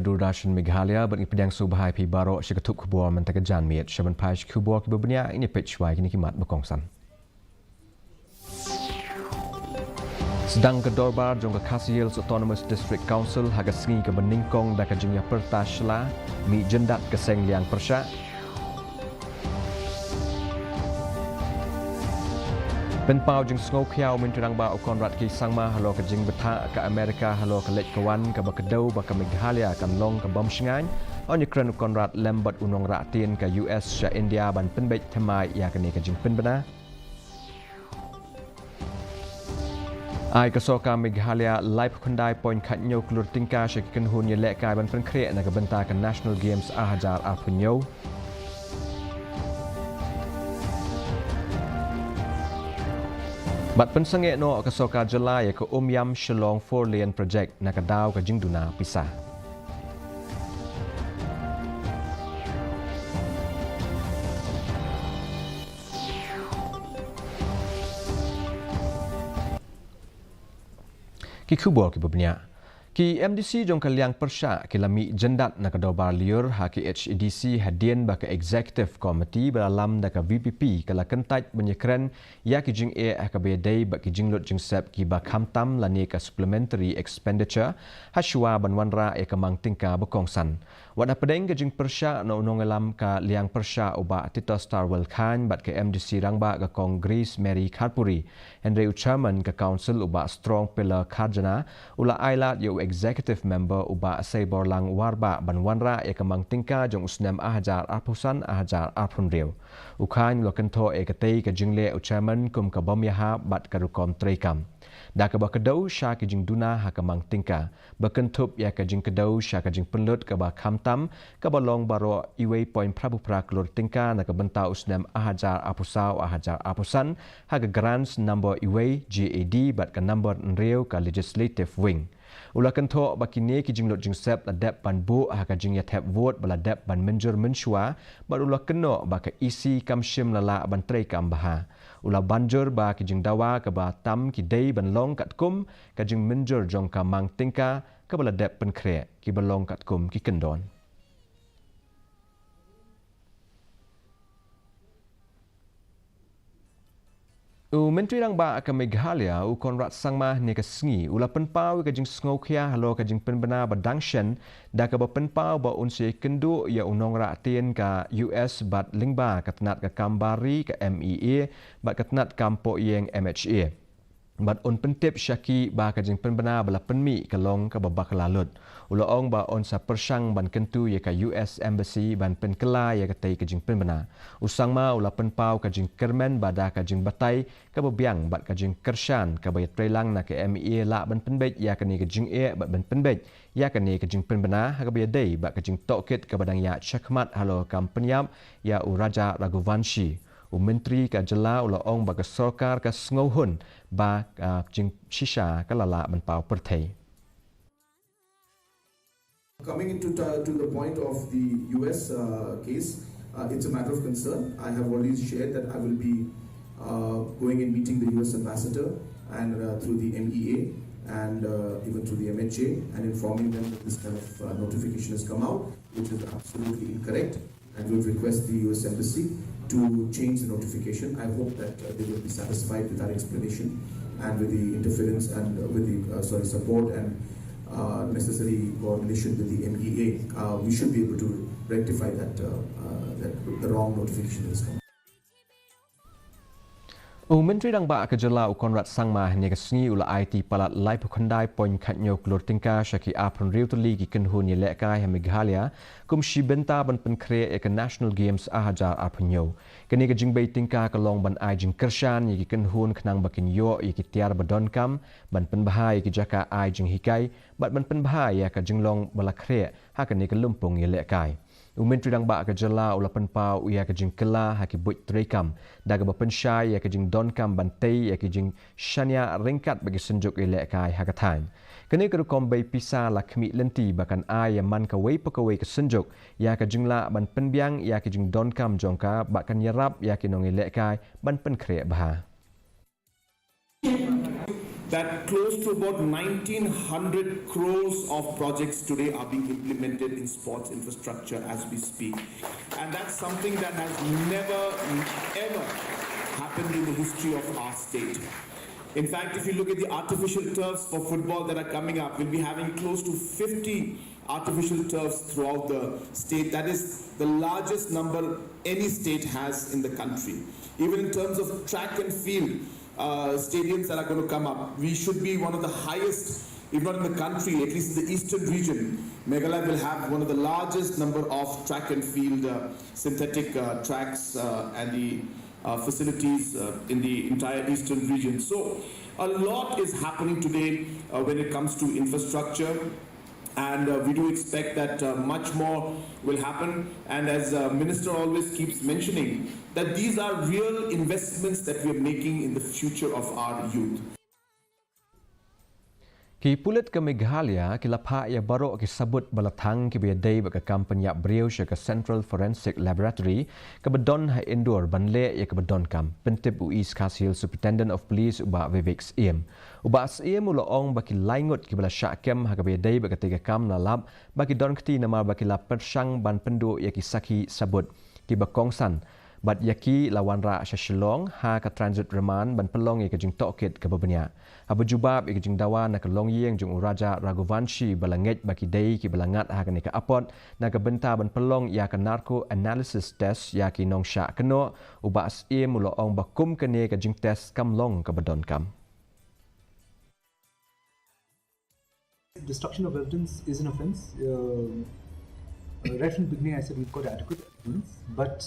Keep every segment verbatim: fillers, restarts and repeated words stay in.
Doordarshan Meghalaya, bad ngi pdiang sngewbha ïa phi baroh sha ka thup khubor mynta ka janmiet. Sha ban phai sha ki khubor kiba bniah, ngin ïa peit shuwa ïa kine ki mat ba kongsan. Sdang ka dorbar jong ka Khasi Hills Autonomous District Council ha ka sngi kaba nyngkong da ka jingïapyrta shla, mih jyndat ka seng liang pyrshah. Pynpaw jingsngewkhia u Myntri Rangbah u Conrad K Sangma halor ka jingbthah ka Amerika halor ka leit ka wan kaba kdew ba ka Meghalaya kan long ka bym shngaiñ. Yn ïakren u Conrad lem bad u nongrah ktien ka U S sha India ban pynbeit thymmai ïa kane ka jingpynbna. Ai ka sorkar Meghalaya laiphew khyndai point khatñiew klur tyngka sha ki kynhun ïalehkai ban pynkhreh na ka bynta ka National Games ar hajar arphew hynñiew. Bad pynsangeh noh ka sorkar jylla ïa ka Umiam Shillong four lane project na ka daw ka jingduna pisa. Ki khubor kiba bniah. Ki M D C jong ka liang pyrshah ki la mih jyndat na ka dorbar lyiur ha K H A D C hadien ba ka Executive Committee ba la lam da ka V P P ka la kyntait ban ïakren ïa ki jingeh ha kaba ïadei bad ki jinglut jingsep kiba khamtam lane ka supplementary expenditure, ha shuwa ban wanrah ïa ka mang tyngka ba kongsan. Wat hapdeng ka jingpyrshah na u nongïalam ka liang pyrshah u Bah Titosstarwell Chyne bad ka M D C rangbah ka Kong Grace Mary Kharpuri, hynrei u Chairman ka Council u Bah Strongpiller Kharjana u la ailad ïa u Executive Member u Bah Seiborlang Warbah ban wanrah ïa ka mang tyngka jong u snem ar hajar arphew san ar hajar arphew hynriew. U Chyne u la kynthoh ïa katei ka jingleh u Chairman kum ka bym ïahap bad ka rukom treikam. Da kaba kdew sha ki jingduna ha ka mang tyngka, ba kynthup ïa ka jingkdew sha ka jingpynlut kaba khamtam, kaba long baroh uwei point phra phra klur tyngka na ka bynta u snem ar hajar arphew saw ar hajar arphew san ha ka Grants number uwei G A D bad ka number hynriew ka Legislative Wing. U la kynthoh ba kine ki jinglut jingsep la dep ban buh ha ka jingïathep vote ba la dep ban mynjur mynshuwa, bad u la kynnoh ba ka E C kam shym la lah ban treikam bha. U la ban jur ba ki jingdawa kaba tam ki dei ban long katkum ka jingmynjur jong ka mang tyngka kaba la dep pynkhreh, kiba long katkum ki kyndon. U Myntri Rangbah ka Meghalaya, u Conrad Sangma, hynne ka sngi u la pynpaw ïa ka jingsngewkhia halor ka jingpynbna ba dang shen, da kaba pynpaw ba un sa ïakynduh ïa u nongrah ktien ka U S bad lyngba ka tnat ka kam bar ri ka M E A bad ka tnat kam pohïing M H A. Bad un pyntip sha ki ba ka jingpynbna ba la pynmih ka long kaba bakla lut. U la ong ba un sa pyrshang ban kyntu ïa ka U S Embassy ban pynkylla ïa katei ka jingpynbna. U Sangma u la pynpaw ka jingkyrmen ba da ka jingbatai kaba biang bad ka jingkyrshan kaba ïatreilang na ka M E A lah ban pynbeit ïa kane ka jingeh bad ban pynbeit ïa kane ka jingpynbna ha kaba ïadei bad ka jingtohkit kaba dang ïaid shakhmat halor ka kam pynïap ïa u Raja Raghuvanshi. U Myntri ka jylla u la ong ba ka sorkar ka sngewhun ba ka jingshisha ka la lah ban paw pyrthei. Coming into to, to the point of the U S uh, case, uh, it's a matter of concern. I have already shared that I will be uh, going and meeting the U S ambassador and uh, through the M E A and uh, even through the M H A and informing them that this kind of uh, notification has come out, which is absolutely incorrect. And we would request the U S Embassy to change the notification. I hope that uh, they will be satisfied with our explanation and with the interference and uh, with the uh, sorry support and uh, necessary coordination with the M E A. Uh, we should be able to rectify that uh, uh, that the wrong notification that has come. U Myntri Rangbah ka jylla u Conrad Sangma hynne ka sngi u la aiti palat laiphew khyndai point khatñiew klur tyngka sha ki arphew hynriew tylli ki kynhun ïalehkai ha Meghalaya kum shi bynta ban pynkhreh ïa ka National Games ar hajar arphew hynñiew. Kane ka jingbei tyngka ka long ban ai jingkyrshan ïa ki kynhun khnang ba kin ïoh ïa ki tiar ba donkam, ban pynbha ïa ki jaka ai jinghikai bad ban pynbha ïa ka jinglong ba la khreh ha kane ka lympung ïalehkai. U Myntri Rangbah ka jylla u la pynpaw ïa ka jingkylla ha ki buit treikam da kaba pynshai ïa ka jingdonkam ban tei ïa ki jingshaniah ryngkat bad ki synjuk ïalehkai ha ka thaiñ. Kane ka rukom bei pisa la khmih lynti ba kan ai ïa man kawei pa kawei ka synjuk ïa ka jinglah ban pynbiang ïa ka jingdonkam jong ka bad kan ïarap ïa ki nongïalehkai ban pynkhreh bha. that close to about nineteen hundred crores of projects today are being implemented in sports infrastructure as we speak. And that's something that has never, ever happened in the history of our state. In fact, if you look at the artificial turfs for football that are coming up, we'll be having close to fifty artificial turfs throughout the state. That is the largest number any state has in the country. Even in terms of track and field uh, stadiums that are going to come up, we should be one of the highest, if not in the country, at least in the eastern region. Meghalaya will have one of the largest number of track and field uh, synthetic uh, tracks uh, and the uh, facilities uh, in the entire eastern region. So a lot is happening today uh, when it comes to infrastructure. And uh, we do expect that uh, much more will happen. And as uh, Minister always keeps mentioning, that these are real investments that we are making in the future of our youth. Ki pulit ka Meghalaya ki la phah ïa baroh ki sabut ba la thang kiba ïadei bad ka kam pynïap briew sha ka Central Forensic Laboratory kaba don ha Indore ban leh ïa kaba donkam, pyntip u East Khasi Hills Superintendent of Police u Bah Vivek Syiem. U Bah Syiem u la ong ba ki lai ngut kiba la shah kem ha kaba ïadei bad katei ka kam la lap ba ki don kti namar ba ki la pyrshang ban pynduh ïa ki sakhi sabut kiba kongsan bad ïa ki la wanrah sha Shillong ha ka transit remand ban pynlong ïa ka jingtohkit kaba bniah. Haba jubab ïa ka jingdawa na ka longïing jong u Raja Raghuvanshi ba la ngeit ba ki dei kiba la ngat ha kane ka apot na ka bynta ban pynlong ïa ka narco analysis test ïa ki nongshah kynnoh, u Bah Syiem u la ong ba kum kane ka jingtest kam long kaba donkam. Destruction of evidence is an offense. Uh, uh, right from the beginning, I said we've got adequate evidence, but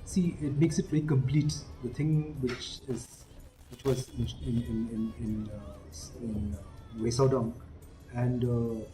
see, it makes it very complete. The thing which is which was in in in in, in, uh, in uh, Wesodong, and uh,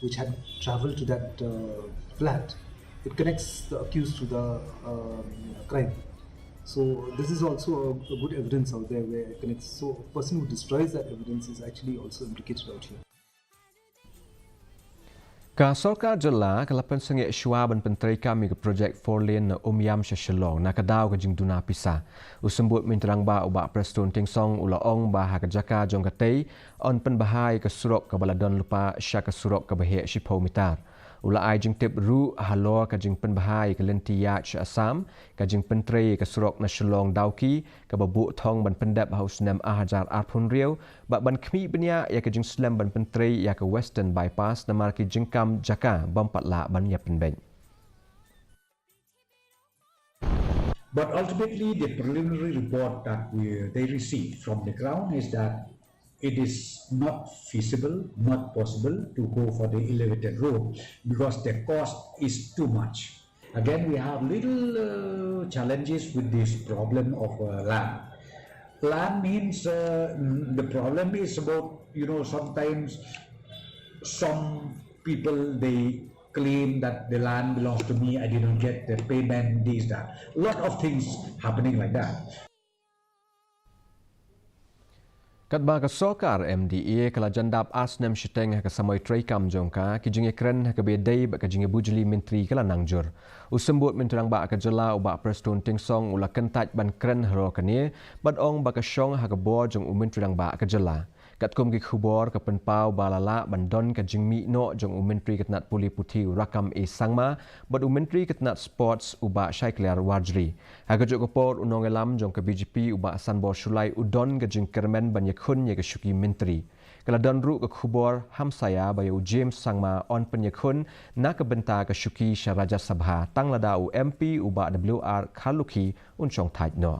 which had traveled to that uh, flat, it connects the accused to the um, crime. So this is also a, a good evidence out there where it connects. So a person who destroys that evidence is actually also implicated out here. Ka sorkar jylla ka la pynsangeh shuwa ban pyntreikam ïa ka projek four lane na Umiam sha Shillong na ka daw ka jingduna pisa. U Symbud Myntri Rangbah u Bah Prestone Tynsong u la ong ba ha ka jaka jong katei yn pynbha ïa ka surok kaba la don lypa sha ka surok kaba heh shiphew mitar. U la ai jingtip ruh halor ka jingpynbha ïa ka lynti ïaid sha Assam, ka jingpyntrei ïa ka surok na Shillong Dawki kaba buh thong ban pyndep ha u snem ar hajar arphew hynriew bad ban khmih bniah ïa ka jingslem ban pyntrei ïa ka Western Bypass namar ki jingkam jaka bym pat lah ban ïapynbeit. But ultimately, the preliminary report that we, they received from the ground is that it is not feasible, not possible to go for the elevated road because the cost is too much. Again, we have little uh, challenges with this problem of uh, land. Land means uh, the problem is about, you know, sometimes some people they claim that the land belongs to me, I did not get the payment, this, that. A lot of things happening like that. Katba ka sorkar M D A ka la jan dap ar snem shiteng ha ka samoi treikam jong ka, ki jingïakren ha kaba ïadei bad ka jingïabujli myntri ka la nang jur. U Symbud Myntri Rangbah ka jylla u Bah Prestone Tynsong u la kyntait ban kren halor kane bad ong ba ka shong ha ka bor jong u Myntri Rangbah ka jylla. Katkum ki khubor ka pynpaw ba la lah ban don ka jingmih noh jong u Myntri ka tnat pule puthi u Rakkam A Sangma bad u Myntri ka tnat Sports u Bah Shakliar Warjri. Ha kajuh ka por u nongïalam jong ka B J P u Bah Sanbor Shullai u don ka jingkyrmen ban ïakhun ïa ka shuki myntri. Ka la don ruh ka khubor hamsaïa ba ïa u James Sangma yn pynïakhun na ka bynta ka shuki sha Rajya Sabha tang lada u M P u Bah W R Kharlukhi un shong thait noh.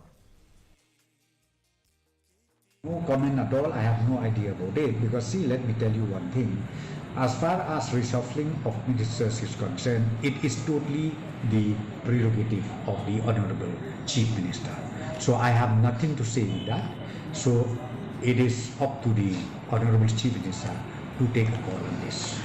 No comment at all, I have no idea about it because see, let me tell you one thing. As far as reshuffling of ministers is concerned, it is totally the prerogative of the Honorable Chief Minister. So I have nothing to say with that. So it is up to the Honorable Chief Minister to take a call on this.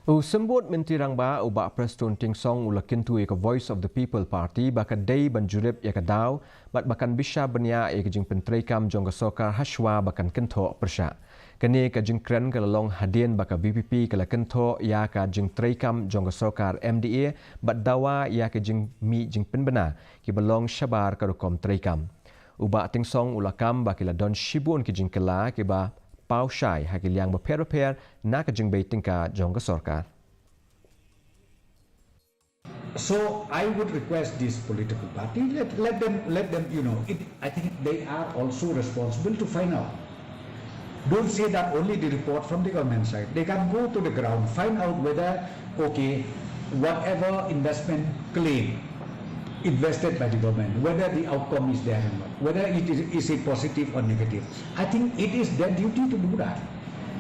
U Symbud Myntri Rangbah u Bah Prestone Tynsong u la kyntu ïa ka Voice of the People Party ba ka dei ban jurip ïa ka daw bad ba kan bishar bniah ïa ka jingpyntreikam jong ka sorkar hashwa ba kan kynthoh pyrshah. Kane ka jingkren ka la long hadien ba ka V P P ka la kynthoh ïa ka jingtreikam jong ka sorkar M D A bad dawa ïa ka jingmih jingpynbna kiba long shabar ka rukom treikam. U Bah Tynsong u la kam ba ki la don shibun ki jingkylla kiba paw shai ha ki liang bapher bapher na ka jingbei tyngka jong ka sorkar. So I would request this political party, let, let them, let them, you know, it, I think they are also responsible to find out. Don't say that only the report from the government side. They can go to the ground, find out whether, okay, whatever investment claim invested by the government, whether the outcome is there or not, whether it is, is it positive or negative. I think it is their duty to do that.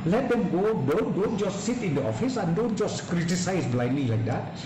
Let them go, don't, don't just sit in the office and don't just criticize blindly like that.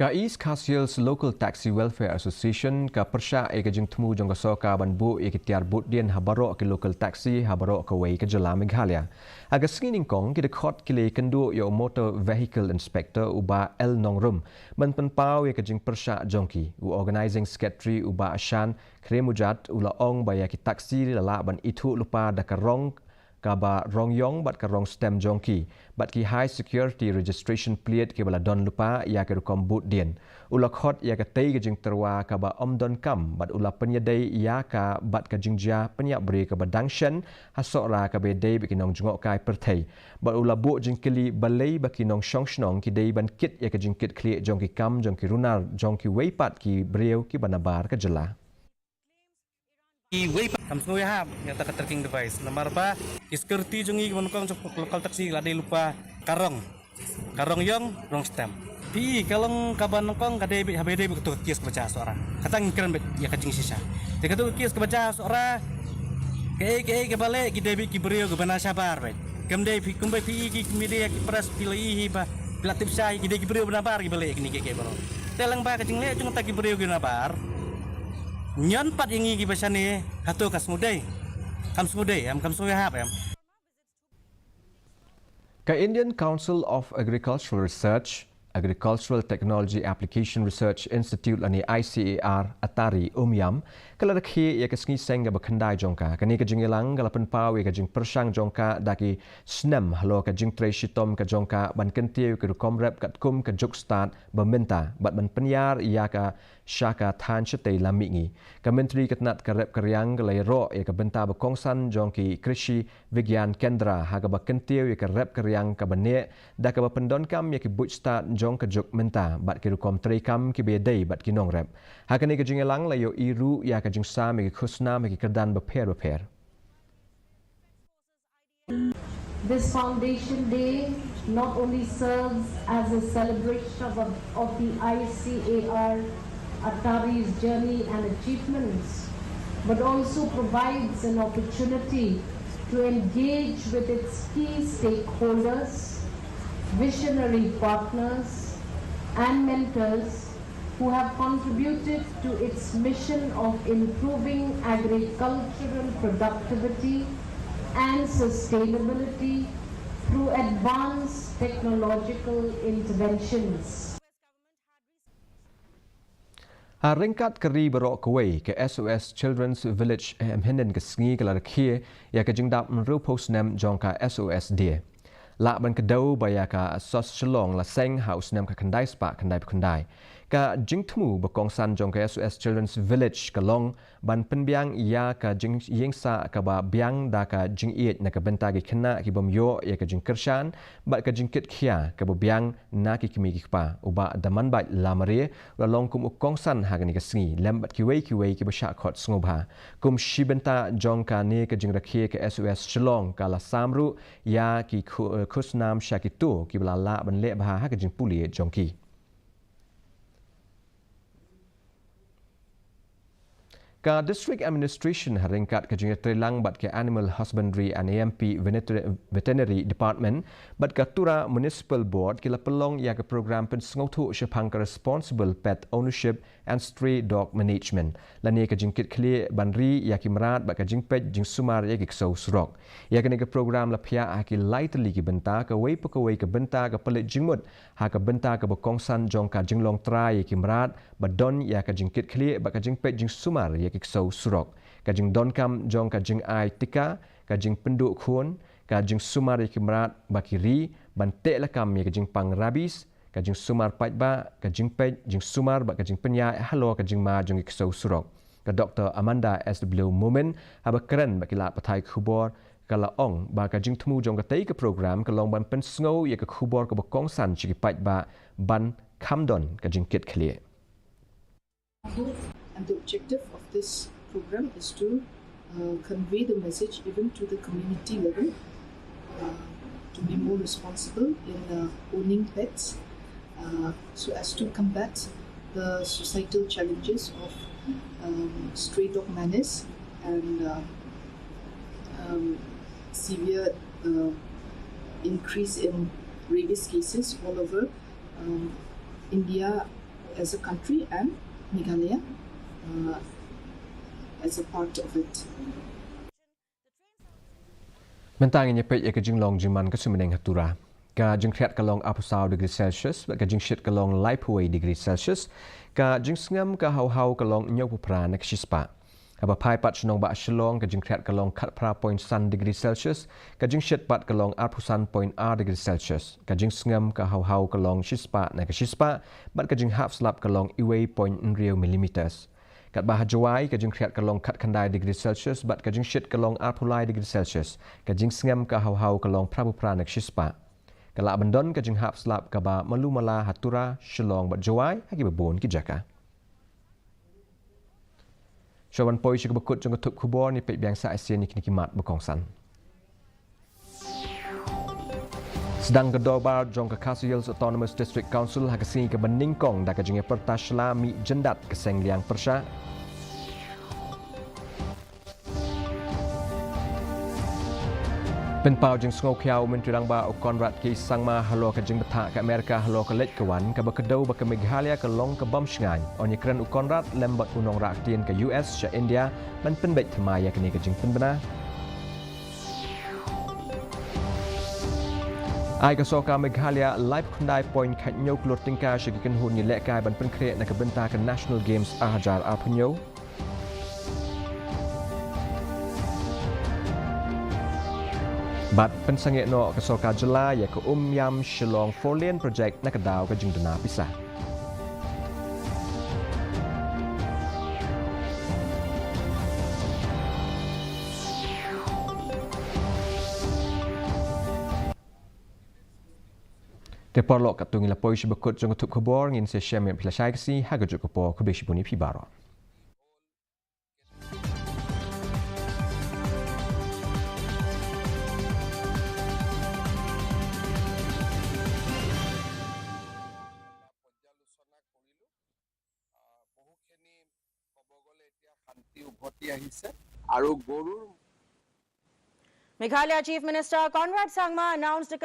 Ka East Khasi Hills Local Taxi Welfare Association ka pyrshah ïa ka jingthmu jong ka sorkar ban buh ïa ki tiar buddien ha baroh ki local taxi ha baroh kawei ka jylla Meghalaya. Ha ka sngi nyngkong ki dkhot ki la ïakynduh ïa u Motor Vehicle Inspector u Bah L Nongrum ban pynpaw ïa ka jingpyrshah jong ki. U Organising Secretary u Bah Shan Khremujat u la ong ba ïa ki taxi la lah ban ithuh lypa da ka rong kaba rong ïong bad ka rong stem jong ki bad ki high security registration plate kiba la don lypa ïa ki rukom buddien. U la khot ïa katei ka jingtyrwa kaba ym donkam bad u la pynïadei ïa ka bad ka jingjia pynïap briew kaba dang shen ha Sohra kaba ïadei bad ki nongjngohkai pyrthei. Bad u la buh jingkylli balei ba ki nongshong shnong ki dei ban kit ïa ka jingkitkhlieh jong ki kam jong ki runar jong kiwei pat ki briew kiba nabar ka jylla. Iwei pat kam sngewbha ïa kata ka tracking device namar ba ki security jong ngi kiba nyngkong jong local taxi la dei lypa ka rong, ka rong ïong, rong stem. Phi i ka long kaba nyngkong ka dei beit haba dei beit kato ka case kaba jia Sohra. Kata ngi kren beit ïa ka jingshisha. Te kato ka case kaba jia Sohra, kaei kaei kaba leh ki dei beit ki briew kiba na shabar beit. Kam dei phi, kumba phi i ki media ki press phi la i hi ba phi la tip shai ki dei ki briew ba nabar kiba leh kine kiei kiei baroh. Te lyngba ka jingleh jong kata ki briew kiba nabar, ñion pat ïa ngi kiba shane, hato ka sngewdei? Kam sngewdei em, kam sngewbha em? Ka Indian Council of Agricultural Research, Agricultural Technology Application Research Institute lane I C A R Attari Umiam ka la rakhe ïa ka sngi seng kaba khyndai jong ka. Kane ka jingïalang ka la pynpaw ïa ka jingpyrshang jong ka da ki snem halor ka jingtrei shitom ka jong ka ban kyntiew ïa ki rukom rep katkum ka juk stad ba mynta bad ban pynïar ïa ka sha ka thaiñ shatei lam mihngi. Ka Myntri ka tnat ka rep ka riang ka la ïaroh ïa ka bynta ba kongsan jong ki Krishi Vigyan Kendra ha kaba kyntiew ïa ka rep ka riang kaba neh da kaba pyndonkam ïa ki buit stad jong ka juk mynta bad ki rukom treikam kiba ïadei bad ki nongrep. Ha kane ka jingïalang la ïohi ruh ïa ka jingsam ïa ki khusnam ha ki kyrdan bapher bapher. This Foundation Day not only serves as a celebration of, of the I C A R Attari's journey and achievements, but also provides an opportunity to engage with its key stakeholders, visionary partners, and mentors who have contributed to its mission of improving agricultural productivity and sustainability through advanced technological interventions. Ha ryngkat ka ri baroh kawei, ka S O S Children's Village ha Hynnin ka sngi ka la rakhe ïa ka jingdap hynriewphew snem jong ka S O S D. Lah ban kdew ba ïa ka S O S Shillong la seng ha u snem ka khyndai spah khyndaiphew khyndai. Ka jingthmu ba kongsan jong ka S O S Children's Village ka long ban pynbiang ïa ka jingïeng sah kaba biang da ka jingïeit na ka bynta ki khynnah ki bym ïoh ïa ka jingkyrshan bad ka jingkitkhia kaba biang na ki kmie ki kpa. U Bah Damanbait Lamare u la long kum u kongsan ha kane ka sngi lem bad kiwei kiwei kiba shah khot sngewbha. Kum shi bynta jong kane ka jingrakhe, ka S O S Shillong ka la sam ruh ïa ki khu-, eh, khusnam sha kito kiba la lah ban leh bha ha ka jingpule jong ki. Ka District Administration ha ryngkat ka jingïatreilang bad ka Animal Husbandry and A M P Veneter-, Veterinary Department bad ka Tura Municipal Board ki la pynlong ïa ka program pynsngewthuh shaphang ka Responsible Pet Ownership and Stray Dog Management, lane ka jingkitkhlieh ban ri ïa ki mrad bad ka jingpeit jingsumar ïa ki ksew surok. Ïa kane ka program la phiah ha ki lai tylli ki bynta, kawei pa kawei ka bynta ka pynleit jingmut ha ka bynta kaba kongsan jong ka jinglong trai ïa ki mrad ba don ïa ka jingkitkhlieh bad ka jingpeit jingsumar ïa ki ksew surok, ka jingdonkam jong ka jingai tika, ka jingpynduh khun, ka jingsumar ïa ki mrad ba ki ri, ban teh lakam ïa ka jingpang rabies, ka jingsumar paidbah, ka jingpeit, jingsumar bad ka jingpynïaid halor ka jingma jong ki ksew surok. Ka Doktor Amanda S W Momin, haba kren bad ki lad pathai khubor, ka la ong ba ka jingthmu jong katei ka program ka long ban pynsngew ïa ka khubor kaba kongsan sha ki paidbah ban kham don ka jingkit khlieh. And the objective of this program is to uh, convey the message even to the community level uh, to be more responsible in uh, owning pets uh, so as to combat the societal challenges of um, stray dog menace and uh, um, severe uh, increase in rabies cases all over um, India as a country and Meghalaya uh, as a part of it. Mynta ngin ïa peit ïa ka jinglong jingman ka suiñbneng ha Tura. Ka jingkhriat ka long arphew saw degree Celsius, bad ka jingshit ka long laiphew wei degree Celsius. Ka jingsngem ka haw haw ka long hynñiewphew phra na ka shispah. Haba phai pat sha nongbah Shillong, ka jingkhriat ka long khatphra point san degree Celsius, ka jingshit pat ka long arphew san point ar degree Celsius, ka jingsngem ka haw haw ka long shispah na ka shispah, bad ka jinghap slap ka long uwei point hynriew millimeters. Katba ha Jowai, ka jingkhriat ka long khatkhyndai degree Celsius, bad ka jingshit ka long arphew lai degree Celsius, ka jingsngem ka haw haw ka long phraphew phra na ka shispah. Ka lah ban don ka jinghap slap kaba malu mala ha Tura, Shillong bad Jowai, ha kiba bun ki jaka. Shuwa ban poi sha kaba kut jong ka thup khubor, ngin peit biang sa shisien ïa kine ki mat ba kongsan. Sdang ka dorbar jong ka Khasi Hills Autonomous District Council ha ka sngi kaba nyngkong da ka jingïapyrta shla mih jyndat ka seng liang pyrshah. Pynpaw jingsngewkhia u Myntri Rangbah u Conrad K Sangma halor ka jingbthah ka Amerika halor ka leit ka wan kaba kdew ba ka Meghalaya ka long ka bym shngaiñ. Yn ïakren u Conrad lem bad u nongrah ktien ka U S sha India ban pynbeit thymmai ïa kane ka jingpynbna. Ai ka sorkar Meghalaya laiphew khyndai point khathynñiew klur tyngka sha ki kynhun ïalehkai ban pynkhreh na ka bynta ka National Games arhajar arphew hynñiew. Bad pynsangeh noh ka sorkar jylla ïa ka Umiam Shillong four lane project na ka daw ka jingduna pisa. Te paralok, katto ngin la poi sha ba kut jong ka thup khubor, ngin sa ïashem ïa phi lashai ka sngi ha kajuh ka por. Khublei shibun ïa phi baroh. আহ, বহুখিনি ক'ব গ'লে এতিয়া শান্তি উভতি আহিছে আৰু গৰুৰ Meghalaya Chief Minister Conrad Sangma announced a